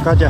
Катя,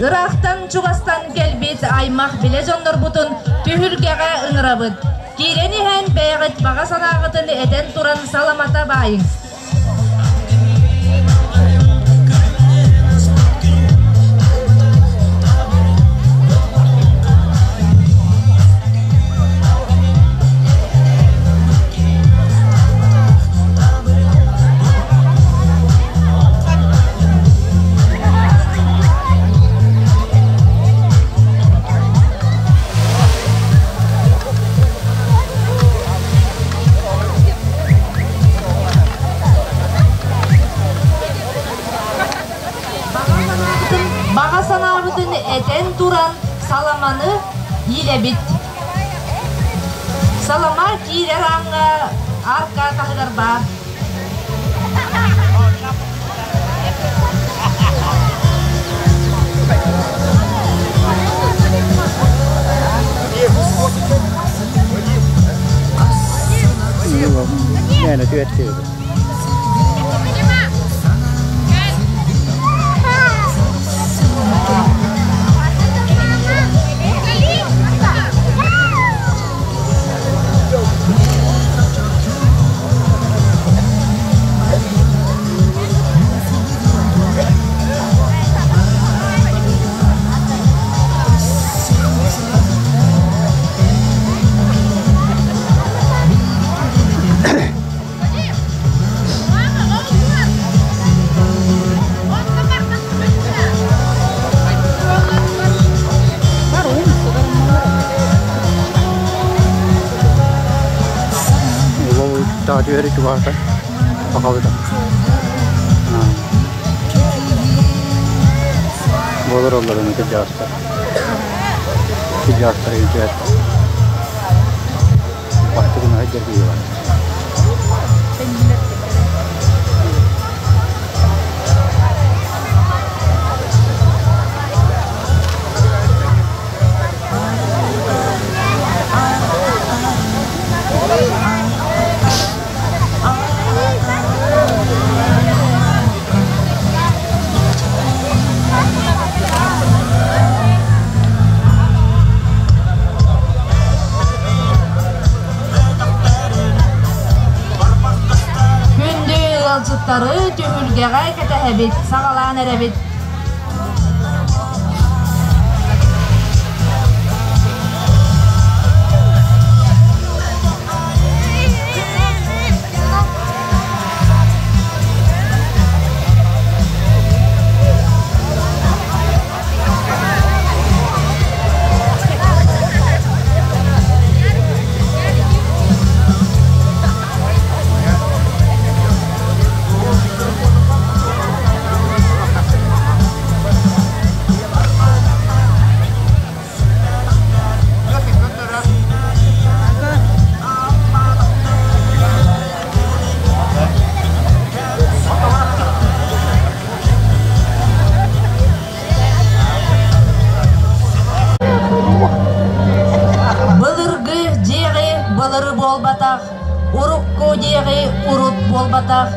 Ыраахтан чугастан кэлбит аймах билэ дьоннорбутун түһүлгэҕэ ыҥырабыт. Киирэн иһэн бэйэҕит баҕа санааҕытын этэн туран саламата баайыҥ. Баҕа санаабытын этэн туран саламаны иилэбит. Салама киирэр ааҥҥа арка таһыгар баар. Мээнэ түөттүүбүт. Түһэри чугаһата сахалыта. Буолар олларына кырдьаҕастар. Кырдьаҕастар илдьээт бастыгын аһай дьаргыйалар. Күндү ыалдьыттары түһүлгэҕэ кэтэһэбит, саҕалаан эрэбит. Былыргы дьиэҕи былыры буолбатах, урукку диэҕи урут буолбатах,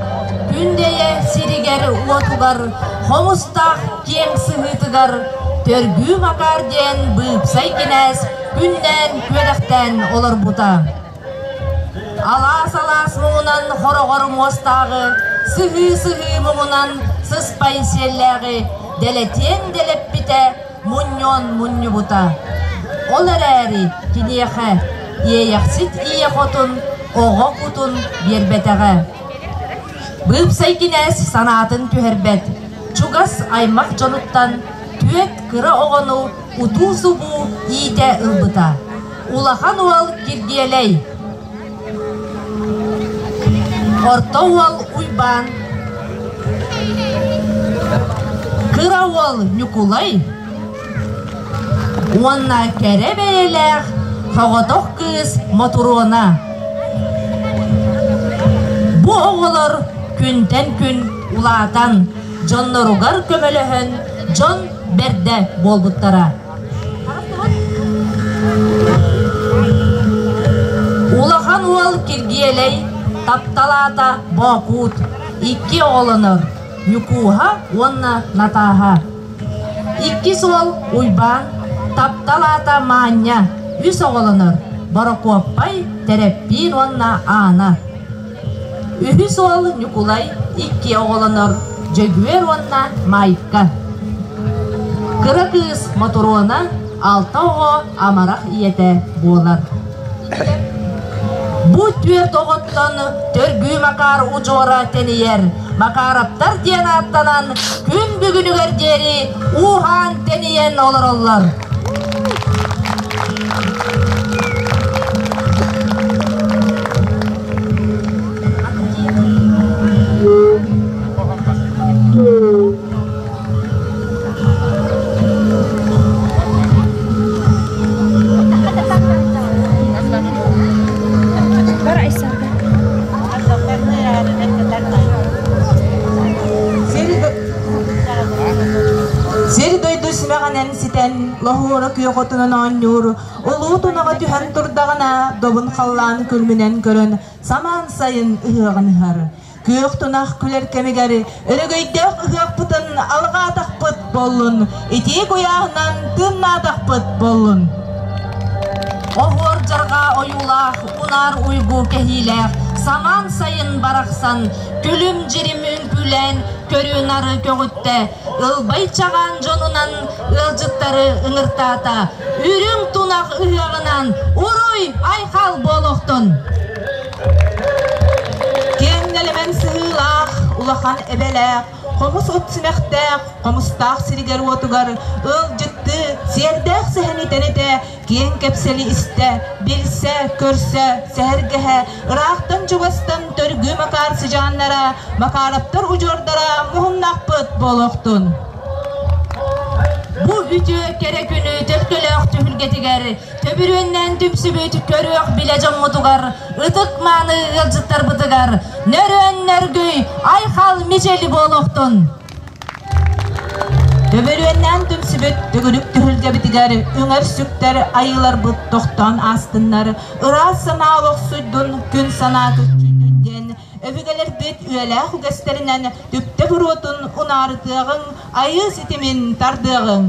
Күндэйэ сиригэр-уотугар хомустаах киэҥ сыһыытыгар Төргүү Макар диэн быыпсай кинээс күннээн-күөрэхтээн олорбута. Алаас-алаас муҥунан хороҕор муостааҕы, сыһыы-сыһыы муҥунан сыспай сиэллээҕи дэлэтиэн дэлэппитэ, мунньуон мунньубута. Ол эрээри киниэхэ Иэйэхсит ийэ хотун оҕо кутун биэрбэтэҕэ. Быыпсай кинээс санаатын түһэрбэт, чугас аймах дьонуттан түөрт кыра оҕону утуу-субуу иитэ ылбыта. Улахан уол Киргиэлэй, орто уол Уйбаан, кыра уол Ньукулай уонна кэрэ бэйэлээх соҕотох кыыс Мотуруона. Бу оҕолор күнтэн күн улаатан, дьонноругар көмөлөһөн, дьон бэрдэ буолбуттара. Улахан уол Киргиэлэй тапталаата Боокуут, икки оҕолонор Ньукууһа уонна Натааһа. Иккис уол Уйбаан, таптал аата Маанньа, үс оҕолонор Борокуоппай, Тэрэппиин уонна Аана. Үһүс уол Ньукулай икки оҕолонор Дьөгүөр уонна Маайка. Кыра кыыс Мотуруона алта оҕо амарах ийэтэ буолар. Бу түөрт оҕоттон Төргүү Макар удьуора тэнийэр, Макаровтар диэн ааттанан күн бүгүнүгэр диэри ууһаан тэнийэн олороллор. Сир-дойду симэҕинэн ситэн, лоһуора күөх отунан оонньуур, улуу тунаҕа түһэн турдаҕына, добун халлаан күлүмүнэн көрөн, самаан сайын ыһыаҕын ыһар. Күөх тунах күлэр кэмигэр өрөгөйдөөх ыһыахпытын алҕаатахпыт буоллун, итии куйааһынан тыыннаатахпыт буоллун. Оһуор дьарҕаа ойуулаах, унаар уйгу кэһиилээх, самаан сайын барахсан, күлүм-дьирим үҥкүүлээн, көрү-нары көҕүттэ, ылбай чаҕаан дьонунан ыалдьыттары ыҥыртаата, үрүҥ тунах ыһыаҕынан уруй-айхал буолуохтун! Киэҥ нэлэмэн сыһыылаах, улахан эбэлээх, Хомус от симэхтээх, хомустаах сиригэр-уотугар ыалдьыттыы, сиэрдээх сэһэни тэнитэ, киэҥ кэпсэли истэ, билсэ, көрсө, сэһэргэһэ, ыраахтан-чугастан төргүү Макаар сыдьааннара, Макаараптар удьуордара муһуннахпыт буолуохтун. Бу үтүө кэрэ күнү төлкөлөөх түһүлгэтигэр төбүрүөннээн түмсүбүт көрүөх билэ дьоммутугар, ытык-мааны ыалдьыттарбытыгар нөрүөн нөргүй, айхал мичэли буолуохтун! Төбөрүөннээн түмсүбүт төгүрүк түһүлгэбитигэр үҥэр-сүктэр айыыларбыт тохтоон аастыннар, ыраас санаа олохсуйдун, күн санаа көччүйдүн диэн өбүгэлэрбит үйэлээх үгэстэринэн түптэ буруотун унаарытыаҕыҥ, айыы ситимин тардыаҕыҥ!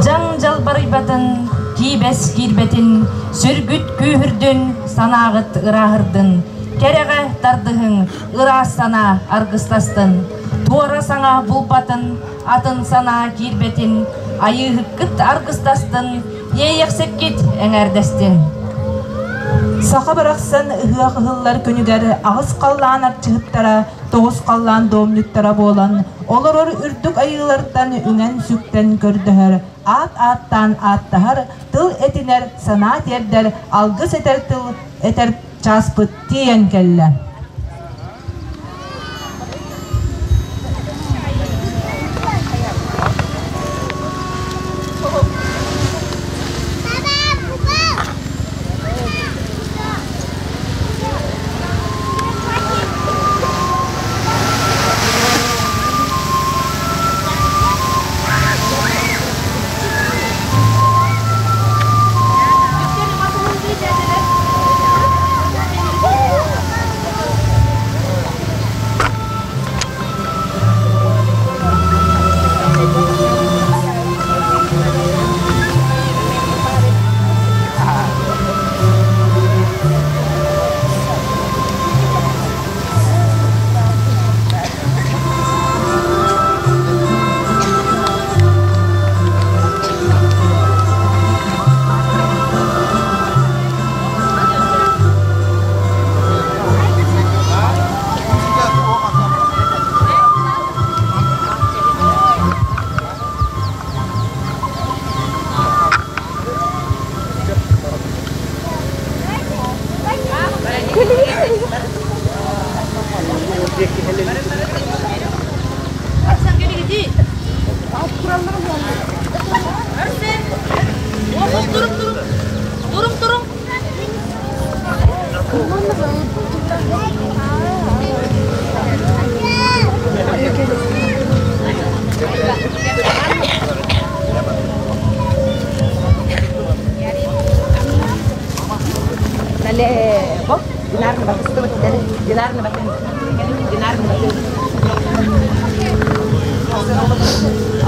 Дьаҥ дьалбарыйбатын, киибэс киирбэтин, сүргүт күүһүрдүн, санааҕыт ырааһырдын, кэрэҕэ тардыһыҥ, ыраас санаа аргыстастын, туора саҥа булбатын, атын санаа киирбэтин, айыыһыккыт аргыстастын, иэйэхсиккит эҥээрдэстин. Саха барахсан ыһыах ыһыллар күнүгэр аҕыс халлаан арчыһыттара, тоҕус халлаан домньуттара буолан, олорор үрдүк айыылартан үҥэн-сүктэн көрдөһөр, аат ааттаан ааттаһар, тыл этинэр, санаа тиэрдэр, алгыс этэр тыл этэр чааспыт тиийэн кэллэ. Турум, турум. Турум, турум.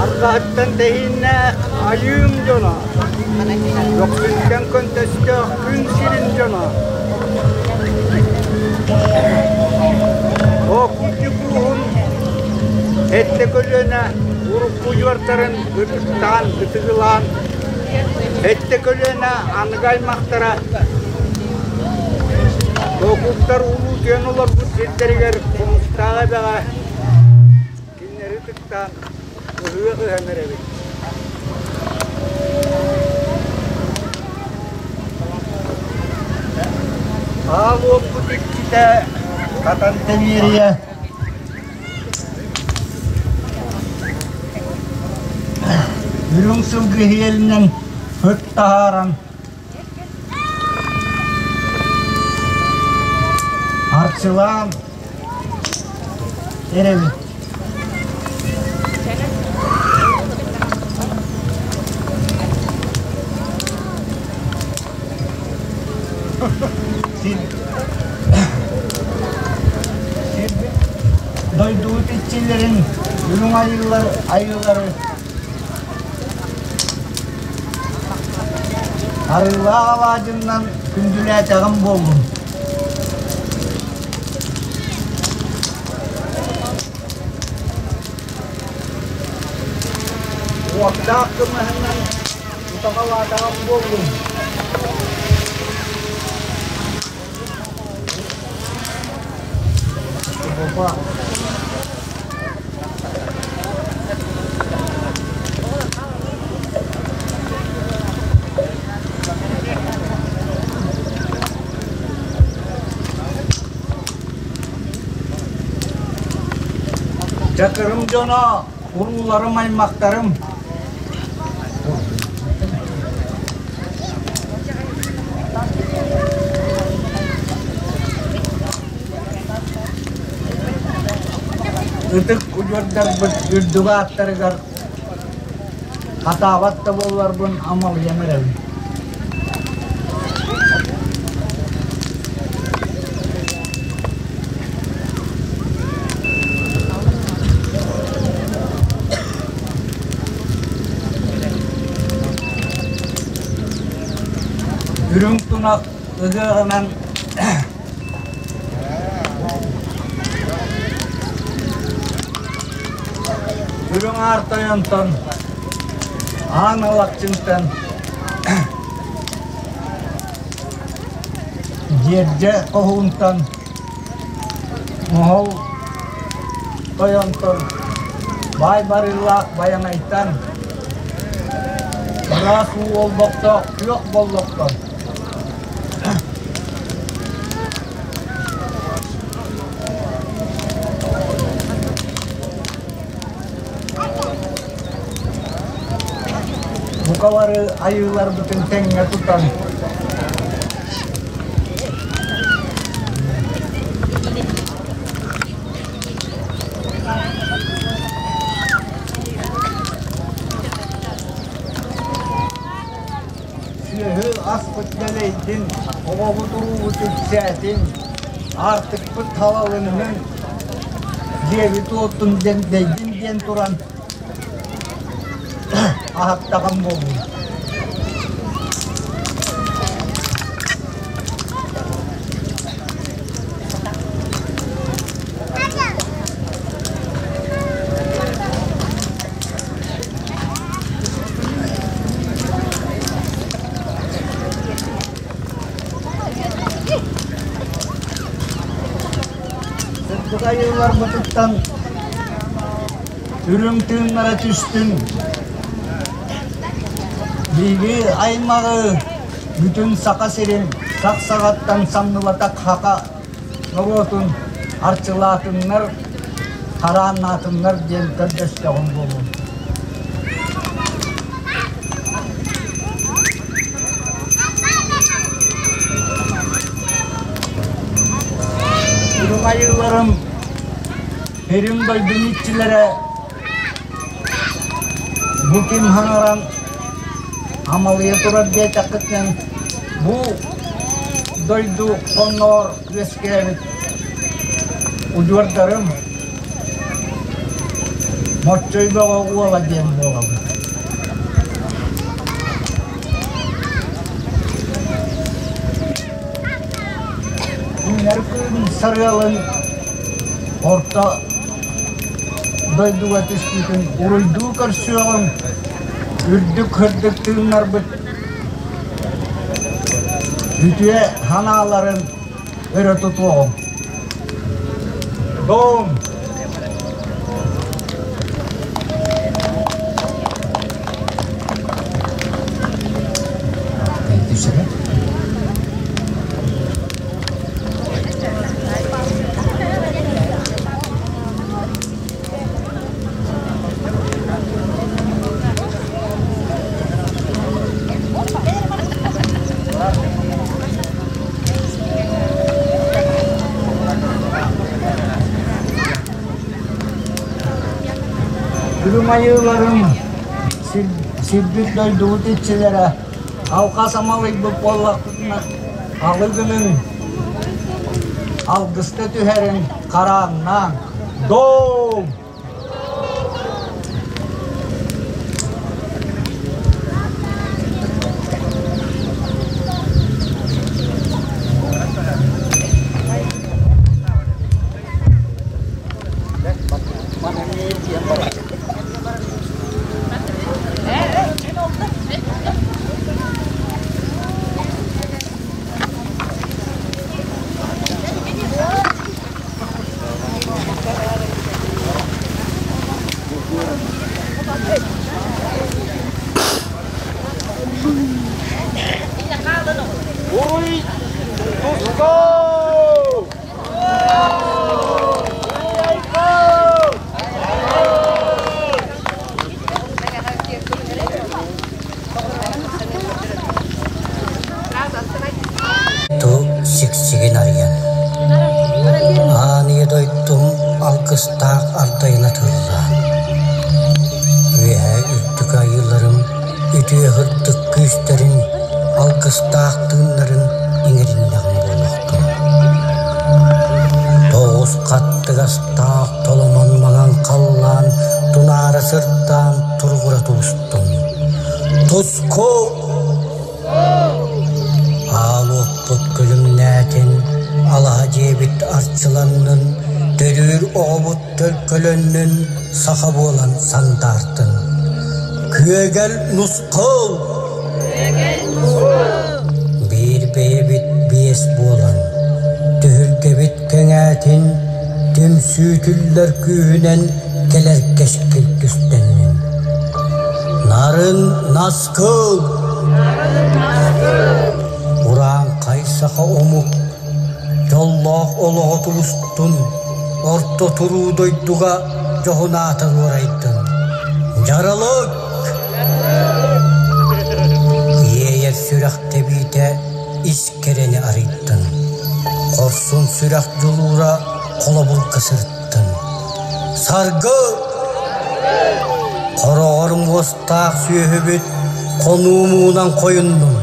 Арҕаһыттан тэһииннэ айыым дьоно, Көхсүттэн көнтөстөөх күн сирин дьоно. Оокуй-дьукууһун эттэ көлүөнэ урукку удьуордарын ытыктаан, ытыгылаан, эттэ көлүөнэ аныгы аймахтара Тоокуктар улуутуйан олорбут сирдэригэр Хомустаах эбэҕэ кинилэри ытыктаан ыһыах ыһан эрэбит. Аал уоппут иччитэ Хатан Тэмиэрийэ Үрүҥ сылгы иһиэлинэн ыт таһааран Арчылаан эрэбит. Сирбит дойдубут иччилэрин үрүҥ айыылар айыылары Арыылаах алаадьыннан күндүлээтэҕим буоллун. Уоттаах кымыһынан утаҕалаатаҕым буоллун. Чакырым дьоно, урууларым, аймахтарым. Ытык удьуордарбыт үрдүк ааттарыгар хатаабат да буолларбын амалыйан эрэбин. Үрүҥ тунах ыһыаҕынан Үрүҥ Аар Тойонтон, Аан Алахчынтан Дьиэрдьэ Хоһуунтан Моһол Тойонтон, Баай Барыылаах Байанайтан, Ыраас уу олбохтоох күөх боллохтон Букалары айыыларбытын тэҥҥэ тутан Сүөһү аспыт дэлэйдин, оҕобут уруубут үксээтин, аартыкпыт халалыннын, дьиэбит уотун дэндэйдин диэн туран аһаттаҕым буоллун. Сырдык айыыларбытыттан үрүҥ тыыннара түстүн. Биһиги аймаҕы бүтүн Саха сирин сах саҕаттан самныбатах хака норуотун арчылаатыннар, харааннаатыннар диэн көрдөстөҕүм буолуо. Сирим дойдун иччилэрэ бу ким хаҥаран амалыйа турар диэтэххитинэн бу дойду хонноор үөскээбит удьуордарым Моччой Бөҕө уола диэн буолабын. Кинилэр күн сарыалын орто дойдуга түспүтүн уруйдуу көрсүөҕүҥ, үрдүк һырдык тыыннарбыт үтүө санааларын өрө тутуоҕуҥ. Дом! Үрүҥ айыыларым, сирбит дойдубут иччилэрэ, алҕас амалыйбыт буоллахпытына, алы гыныҥ, алгыста түһэриҥ, харааннааҥ, дом! Уруй туску! Ту сиксигин арыйан, Аан ийэ дойдум алгыстаах ардайына тыллаан, Үөһээ үрдүк айыыларым үтүө сырдык күүстэрин, алгыстаах тыыннарын иҥэриннэҕим буолуохтун. Тоҕус хаттыгастаах толомон маҥан халлаан тунаара сырдаан туругура тубустун. Туску! Аал уоппут күлүмнээтин, алаһа дьиэбит арчыланнын, төрүүр оҕобут төлкөлөннүн, саха буолан сандаартын. Күөгэл нусхал! Биир бэйэбит биэс буолан, түһүлгэбит кэҥээтин, түмсүүтүллэр күүһүнэн кэлэр кэскил түстэннин. Нарын наскыл! Урааҥхай саха омук дьоллоох олоҕо тубустун, орто туруу дойдуга дьоһун аата дуорайдын. Дьаралык! Иэйэр сүрэх тэбиитэ ис кэрэни арыйдын. Хорсун сүрэх дьулуура холобурга сырыттын. Саргы! Хороҕор муостаах сүөһүбүт хонуу муҥунан хойуннун,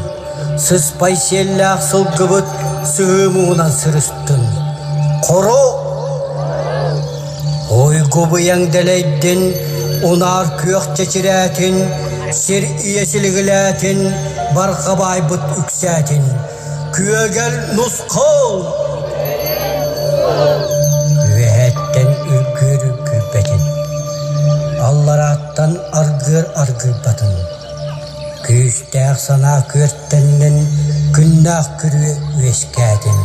сыспай сиэллээх сылгыбыт сыһыы муҥунан сырыстын. Хоро! Уйгу быйаҥ дэлэйдин, унаар күөх чэчирээтин, сир ийэ силигилээтин, барҕа баайбыт үксээтин. Күөгэл нусхал! Үөһэттэн үргүөр үргүйбэтин, алларааттан аргыар аргыйбатын. Күүстээх санаа күөртэннин, күннээх күрүө үөскээтин.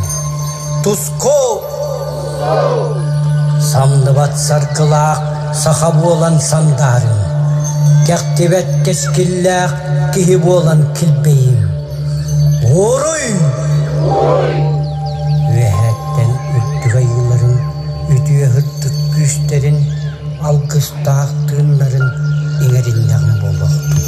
Туску! Самныбат саргылаах саха буолан сандаарым, кэхтибэт кэскиллээх киһи буолан килбэйим. Уруй! Үөһэттэн үрдүк айыыларын, үтүө сырдык күүстэрин, алгыстаах тыыннарын иҥэриннэҕим буолуохтун.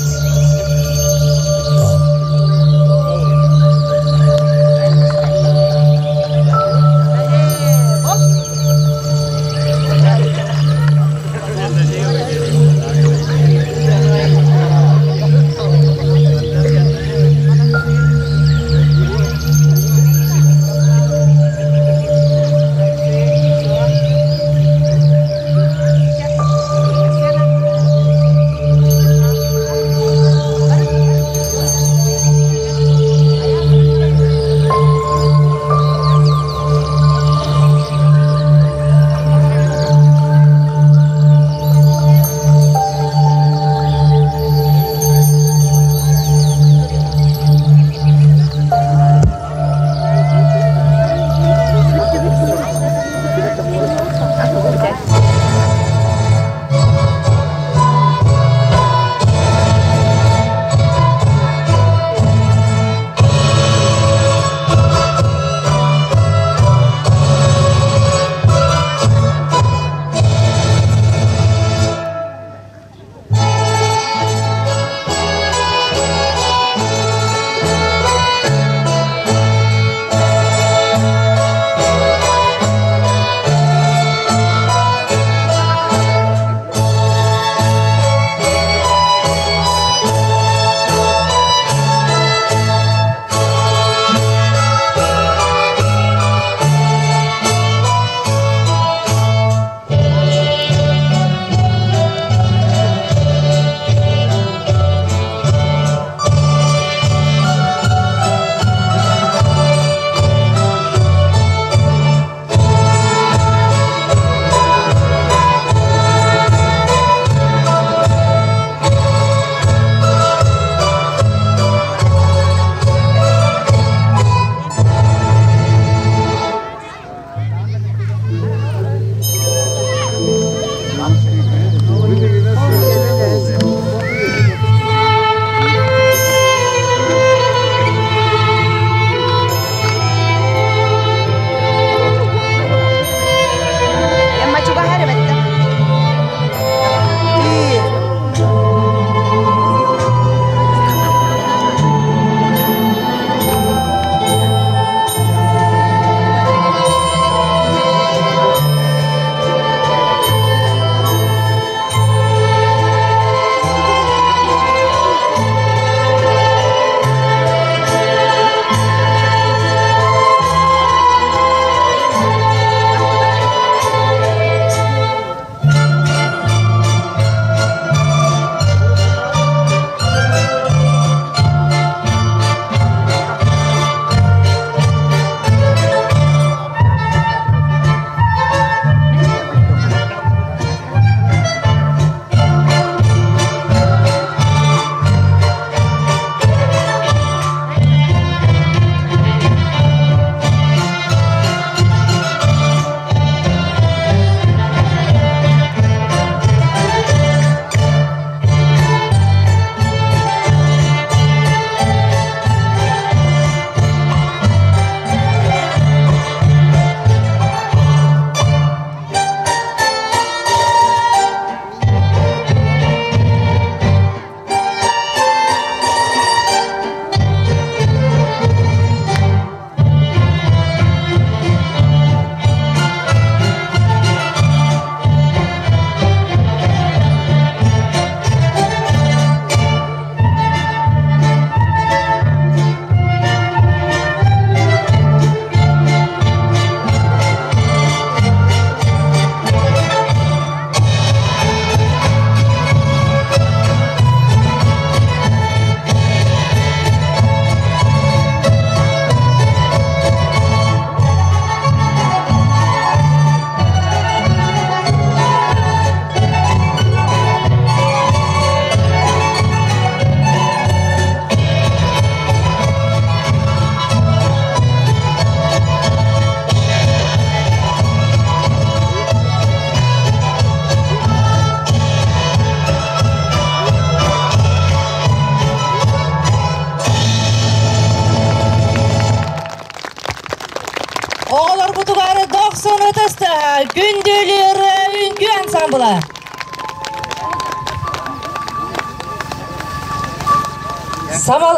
Күндүлүр үҥкүү ансамбла.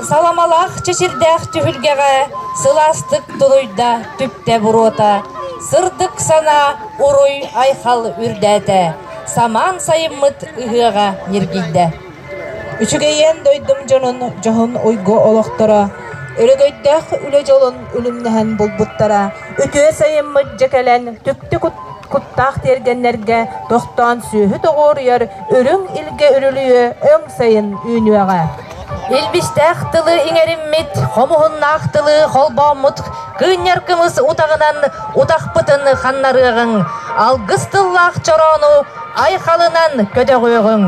Саламалаах чэчирдээх түһүлгэҕэ сылаастык тулуйда түптэ буруота, сырдык санаа уруй айхал үрдээтэ, самаан сайыммыт ыһыаҕа ньиргийдэ. Үчүгэйиэн дойдум дьонун дьоһун уйгу олохторо, өрөгөйдөөх үлэ дьолун үлүмнэһэн булбуттара, үтүө сайыммыт дьэ кэлэн түктү куттаах тиэргэннэргэ тохтоон сүөһү тоҕуоруйар үрүҥ илгэ үрүлүйүө өҥ сайын үүнүөҕэ. Илбистээх тылы иҥэриммит, хомуһуннаах тылы холбооммут кыынньар кымыс утаҕынан утахпытын ханнарыаҕыҥ, алгыс тыллаах чороону айхалынан көтөҕүөҕүҥ.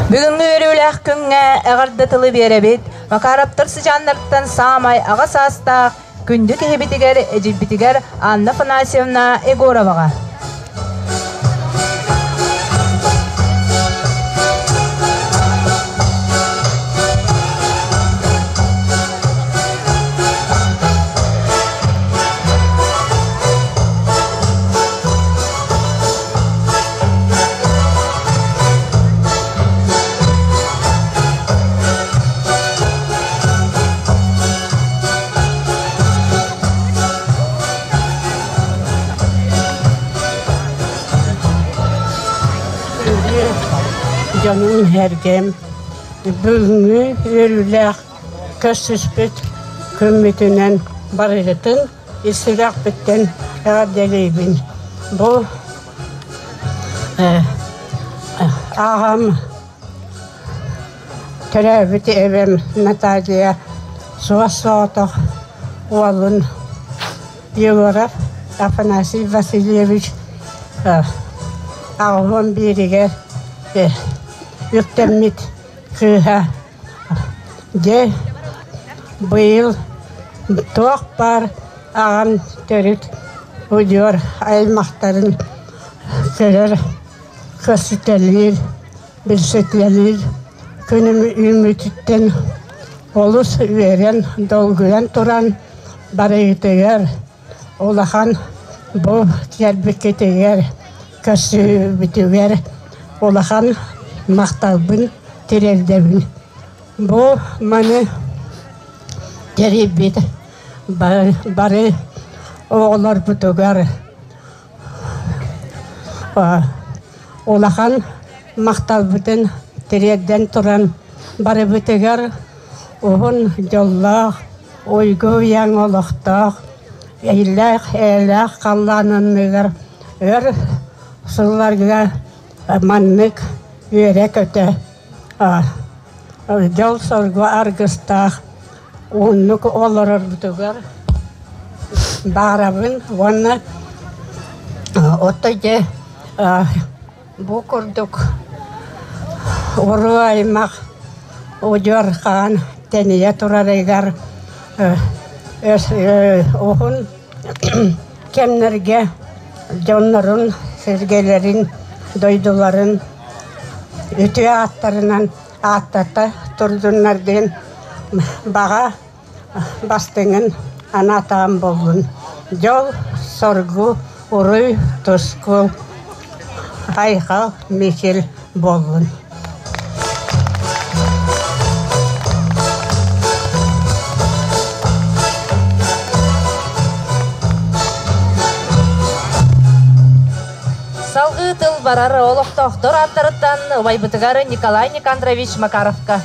Бүгүҥҥү үөрүүлээх күҥҥэ эҕэрдэ тылы биэрэбит. Макаровтар сыдьааннарыттан саамай аҕа саастаах күндү киһибитигэр, эдьийбитигэр Анна Афанасьевна Егороваҕа. Дьонум сэргэм бүгүҥҥү үөрүүлээх көрсүспүт күммүтүнэн барыгытын ис сүрэхпиттэн эҕэрдэлиибин. Бу аҕам Төрөөбүт эбэм Наталья суос-соҕотох уолун Егоров Афанасий Васильевич 81-игэр үктэммит кыыһа дьэ быйыл туох баар аҕам төрүт удьуор аймахтарын көрөр көрсүтэлиир билсэтэлиир күнүм үүммүтүттэн олус үөрэн, долгуйан туран барыытыгар улахан бу кэлбиккитигэр, көрсүһүүбүтүгэр улахан махталбын тириэрдэбин. Бу маны тэрийбит бары оҕолорбутугар Улахан махталбытын тириэрдэн туран барыбытыгар уһун дьоллоох, уйгу-уйаҥ олохтоох, иллээх-эйэлээх халлаан анныгар өр сылларга маннык үөрэ-көтө дьол-соргу аргыстаах уһуннук олорорбутугар баарабын уонна оттон дьэ бу курдук уруу аймах удьуор хаан тэнийэ турарыгар уһун кэмнэргэ дьоннорун, сэргэлэрин, дойдуларын үтүө ааттарынан ааттата турдуннар диэн баҕа бастыҥын анаатаҕым буоллун. Дьол, соргу, уруй, туску, айхал, мичил буоллун. Салгыы тыл барар олохтоохтор ааттарыттан убайбытыгар Николай Никандрович Макаровка.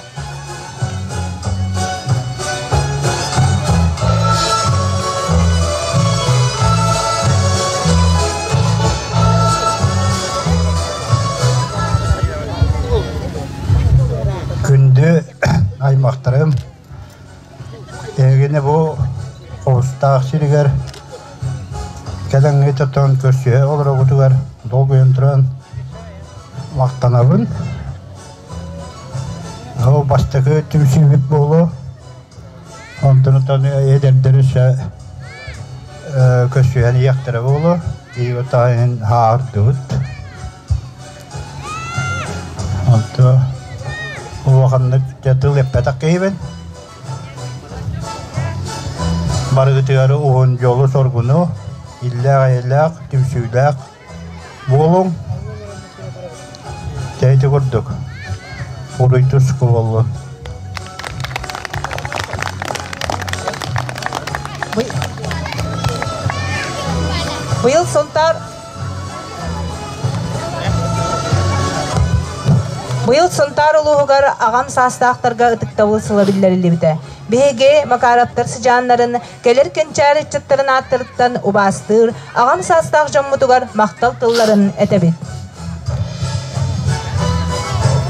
Күндү аймахтарым, эһигини бу Хобустаах сиригэр кэлэҥҥит отон көрсүһэ олороргутугар долгуйан туран махтанабын. Ол бастакы түмсүүбүт буолуо. Онтон оттон эдэрдэр өссө көрсүһэн иһиэхтэрэ буолуо. Биһиги таһын хаардыбыт. Онто улаханнык дьэ тыл эппэтэх киһибин. Барыгытыгар уһун дьолу-соргуну, иллээх-эйэлээх, түмсүүлээх буолуҥ. Дьэ ити курдук уруй туску буоллун. Быйыл Сунтаар Быйыл Сунтаар улууһугар аҕам саастаахтарга ытыктабыл сыла биллэриллибитэ. Биһиги Макаровтар сыдьааннарын кэлэр кэнчээри ыччаттарын ааттарыттан убаастыыр аҕам саастаах дьоммутугар махтал тылларын этэбит.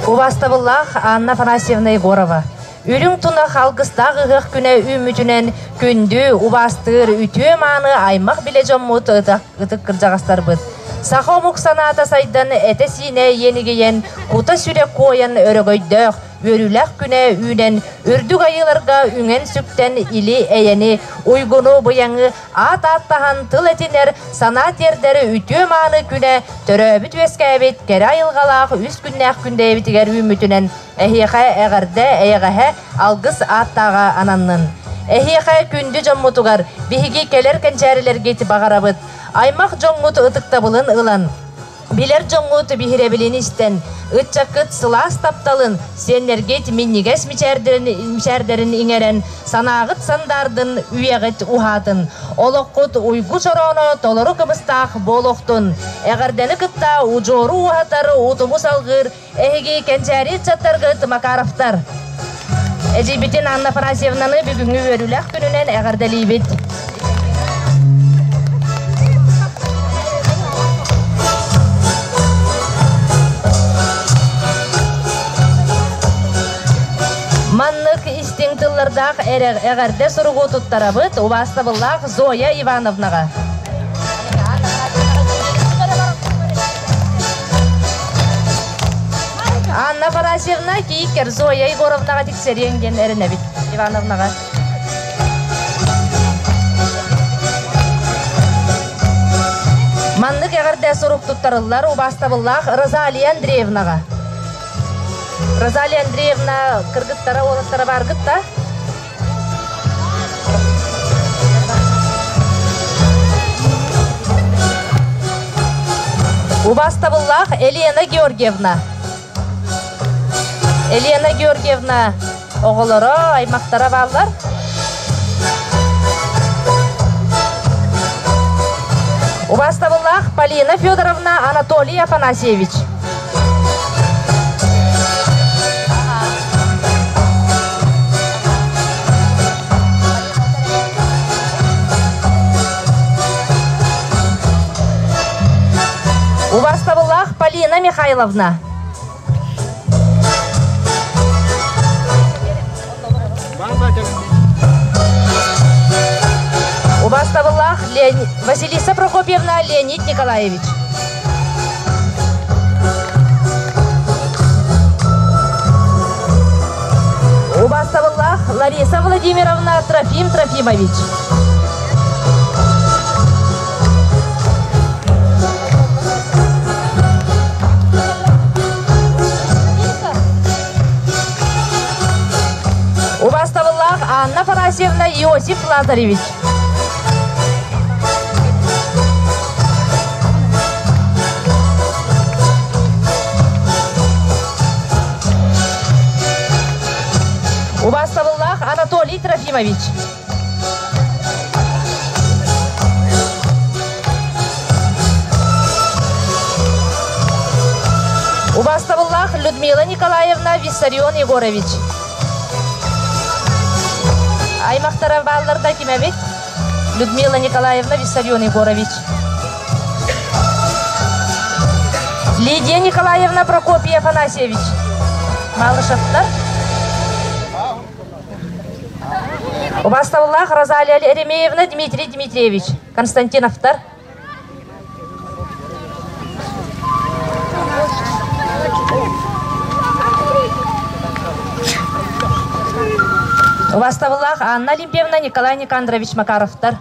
Убаастабыллаах Анна Афанасьевна Егорова, Үрүҥ тунах алгыстаах ыһыах күнэ үүммүтүнэн күндү, убаастыыр, үтүө-мааны аймах билэ дьоммут ытык кырдьаҕастарбыт. Саха омук санаата сайдан, этэ-сиинэ иэнигийэн, кута-сүрэ куойан өрөгөйдөөх, үөрүүлээх күнэ үүнэн, үрдүк айыыларга үҥэн-сүктэн или-эйэни, уйгуну-быйаҥы аат ааттаһан тыл этинэр, санаа тиэрдэр үтүө-мааны күнэ төрөөбүт-үөскээбит кэрэ айылҕалаах үс күннээх күндэйэбитигэр үүммүтүнэн эһиэхэ эҕэрдэ, эйэҕэһэ, алгыс ааттааҕа ананнын. Эһиэхэ күндү дьоммутугар биһиги кэлэр кэнчээрилэргит баҕарабыт. Аймах дьоҥҥут ытыктабылын ылан, Билэр дьоҥҥут биһирэбилин истэн, ыччаккыт сылаас тапталын, сиэннэргит минньигэс мичээрдэрин иҥэрэн, санааҕыт сандаардын, үйэҕит уһаатын. Олоххут уйгу чорооно толору кымыстаах буолуохтун. Эҕэрдэни кытта удьуору уһатар, утуму салҕыыр эһиги кэнчээри ыччаттаргыт Макаровтар. Эдьиийбитин Анна Афанасьевнаны бүгүҥҥү үөрүүлээх күнүнэн эҕэрдэлиибит. Маннык истиҥ тыллардаах эҕэрдэ суругу туттарабыт убаастабыллаах Зоя Ивановнаҕа. Анна Афанасьевна Киикер Зоя Егоровнаҕа тиксэриэҥ диэн эрэнэбит Ивановнаҕа. Маннык эҕэрдэ сурук туттарыллар убаастабыллаах Розалия Андреевнаҕа. Розалия Андреевна кыргыттара уолаттара бааргыт да? Убаастабыллаах Елена Георгиевна. Елена Георгиевна оҕолоро, аймахтара бааллар. Убаастабыллаах Полина Федоровна Анатолий Афанасьевич. Убаастабыллаах Полина Михайловна. Убаастабыллаах Василиса Прокопьевна Леонид Николаевич. Убаастабыллаах Лариса Владимировна Трофим Трофимович. Убаастабыллаах Анна Афанасьевна Иосиф Лазаревич. Убаастабыллаах Анатолий Трофимович. Убаастабыллаах Людмила Николаевна Виссарион Егорович. Аймақтара баалларда кимэбит? Людмила Николаевна Виссарион Егорович. Лидия Николаевна Прокопий Афанасьевич. Малышевтар. Убаастабыллаах Розалия Еремеевна Дмитрий Дмитриевич. Константиновтар. Убаастабыллаах Анна Олимпиевна Николай Никандрович Макаровтар.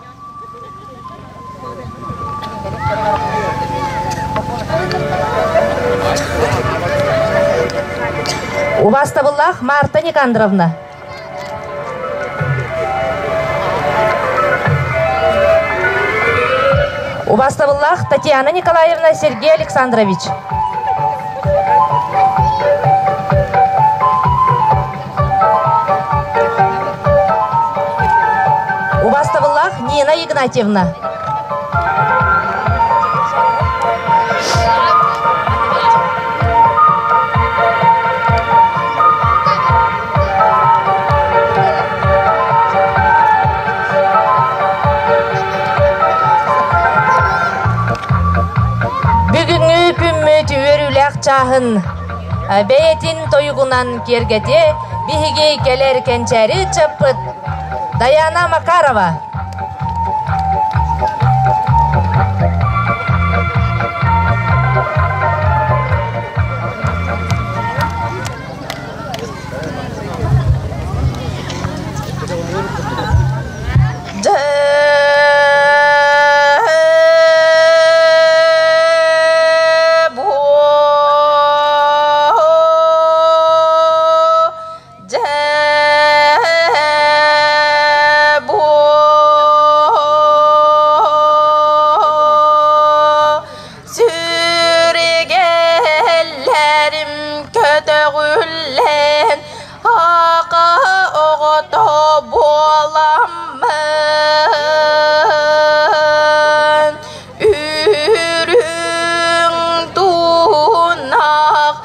Убаастабыллаах Марта Никандровна. Убаастабыллаах Татьяна Николаевна Сергей Александрович. Убаастабыллаах Нина Игнатьевна. Бүгүҥҥү күммүт үөрүүлээх чааһын бэйэтин тойугунан киэргэтиэ биһиги кэлэр кэнчээри ыччаппыт Даяна Макарова. Сүргэллэрим көтөҕүллэн Ака оҕото буоламмын Үрүҥ туунах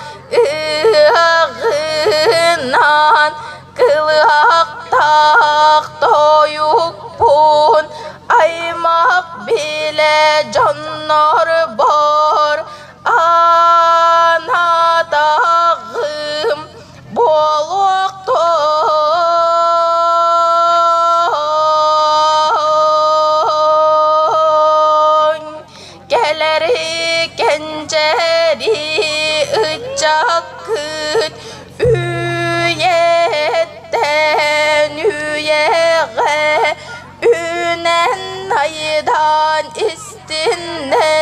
ыаҕынан Кылыһахтаах тойукпун аймах билэ дьоннорбор анаатаҕым буолуохтун кэлэри кэнчэри ыччаккыт үйэттэн үйэҕэ үнэн айдан истиннэр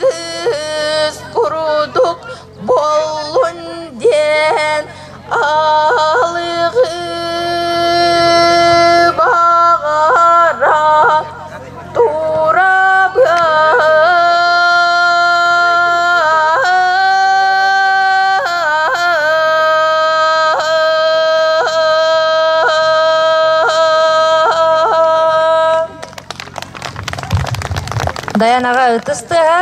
алыгыс курдук буоллун диэн алыгы баҕара Даянаҕа ытыс тыаһа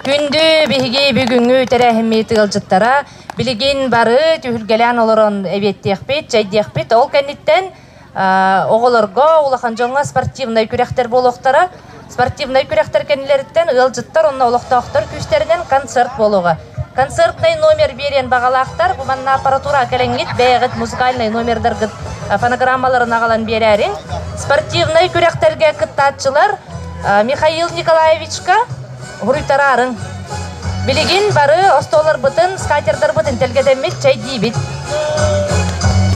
күндү биһиги бүгүҥҥү тэрээһиммит ыалдьыттара билигин бары түһүлгэлээн олорон эбиэттиэхпит, чэйдиэхпит. Ол кэнниттэн Оҕолорго, улахан дьоҥҥо спортивнай күрэхтэр буолуохтара. Спортивнай күрэхтэр кэннилэриттэн ыалдьыттар уонна олохтоохтор күүстэринэн концерт буолуоҕа. Концертнай номер биэриэн баҕалаахтар бу манна аппаратура кэлэҥҥит бэйэҕит музыкальнай номердаргыт фонограммаларын аҕалан биэрээриҥ. Спортивнай күрэхтэргэ кыттааччылар Михаил Николаевичка Уруйтараарыҥ. Билигин бары остуолларбытын, скатердарбытын тэлгэтэммит чэйдиибит.